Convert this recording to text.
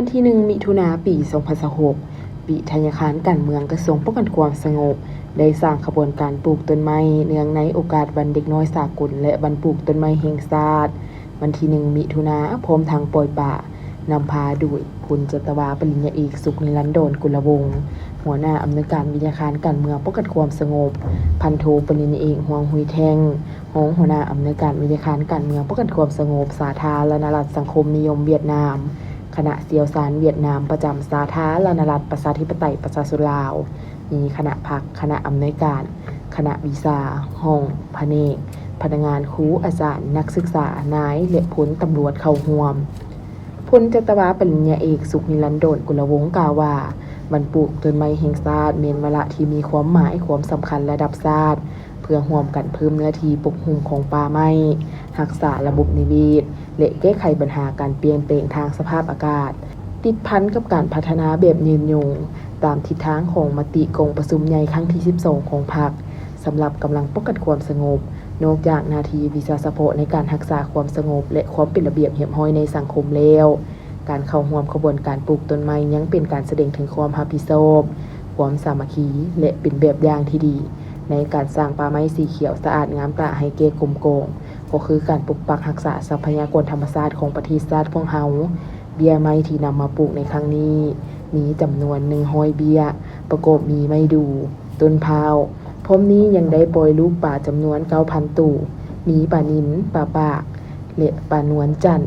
ວັນທີໜຶ່ງ ມິຖຸນາ ປີສອງພັນຊາວຫົກ, ວິທະຍາຄານການເມືອງ ກະຊວງປ້ອງກັນຄວາມສະຫງົບ ໄດ້ສ້າງຂະບວນການປູກຕົ້ນໄມ້ ເນື່ອງໃນໂອກາດວັນເດັກນ້ອຍສາກົນ ແລະ ວັນປູກຕົ້ນໄມ້ແຫ່ງຊາດ ວັນທີໜຶ່ງ ມິຖຸນາ, ພ້ອມທັງປ່ອຍປາ, ນຳພາໂດຍ ພົນຈັດຕະວາ ປະລິນຍາເອກ ສຸກນິລັນດອນ ກຸນລະວົງ, ຫົວໜ້າອຳນວຍການວິທະຍາຄານການເມືອງປ້ອງກັນຄວາມສະຫງົບ, ພັນໂທ ປະລິນຍາເອກ ຮວງ ຮຸຍແທ່ງ, ຮອງຫົວໜ້າອຳນວຍການວິທະຍາຄານການເມືອງປ້ອງກັນຄວາມສະຫງົບ ສາທາລະນະລັດສັງຄົມນິຍົມຫວຽດນາມ, ຄະນະຊ່ຽວຊານຫວຽດນາມປະຈຳສາທາລະນະລັດປະຊາທິປະໄຕປະຊາຊົນລາວ, ມີຄະນະພັກ, ຄະນະອຳນວຍການ, ຄະນະວິຊາ, ຫ້ອງ, ພະແນກ, ພະນັກງານ, ຄູ, ອາຈານ, ນັກສຶກສາ, ນາຍ ແລະ ພົນຕຳຫຼວດເຂົ້າຮ່ວມ. ພົນຈັດຕະວາ ປະລິນຍາເອກ ສຸກນິລັນດອນ ກຸນລະວົງ ກ່າວວ່າ ວັນປູກຕົ້ນໄມ້ແຫ່ງຊາດ ແມ່ນວາລະທີ່ມີຄວາມໝາຍຄວາມສຳຄັນລະດັບຊາດ ເພື່ອຮ່ວມກັນເພີ່ມເນື້ອທີ່ປົກຫຸ້ມຂອງປ່າໄມ້, ຮັກສາລະບົບນິເວດ ແລະ ແກ້ໄຂບັນຫາການປ່ຽນແປງທາງສະພາບອາກາດ, ຕິດພັນກັບການພັດທະນາແບບຍືນຍົງ, ຕາມທິດທາງຂອງມະຕິກອງປະຊຸມໃຫຍ່ຄັ້ງທີສິບສອງຂອງພັກ ສຳລັບກຳລັງປ້ອງກັນຄວາມສະຫງົບ. ນອກຈາກໜ້າທີ່ວິຊາສະເພາະໃນການຮັກສາຄວາມສະຫງົບ ແລະ ຄວາມເປັນລະບຽບຮຽບຮ້ອຍໃນສັງຄົມແລ້ວ, ການເຂົ້າຮ່ວມຂະບວນການປູກຕົ້ນໄມ້ ຍັງເປັນການສະແດງເຖິງຄວາມຮັບຜິດຊອບ, ຄວາມສາມັກຄີ ແລະ ເປັນແບບຢ່າງທີ່ດີ ໃນການສ້າງປ່າໄມ້ສີຂຽວສະອາດງາມຕາໃຫ້ແກ່ກົມກອງ, ກໍຄືການປົກປັກຮັກສາຊັບພະຍາກອນທຳມະຊາດຂອງປະເທດຊາດພວກເຮົາ. ເບ້ຍໄມ້ທີ່ນຳມາປູກໃນຄັ້ງນີ້ ມີຈຳນວນໜຶ່ງຮ້ອຍເບ້ຍ, ປະກອບມີໄມ້ດູ່, ຕົ້ນພ້າວ, ພ້ອມນີ້ຍັງໄດ້ປ່ອຍລູກປາຈຳນວນເກົ້າພັນໂຕ, ມີປານິນ, ປາປາກ ແລະ ປານວນຈັນ.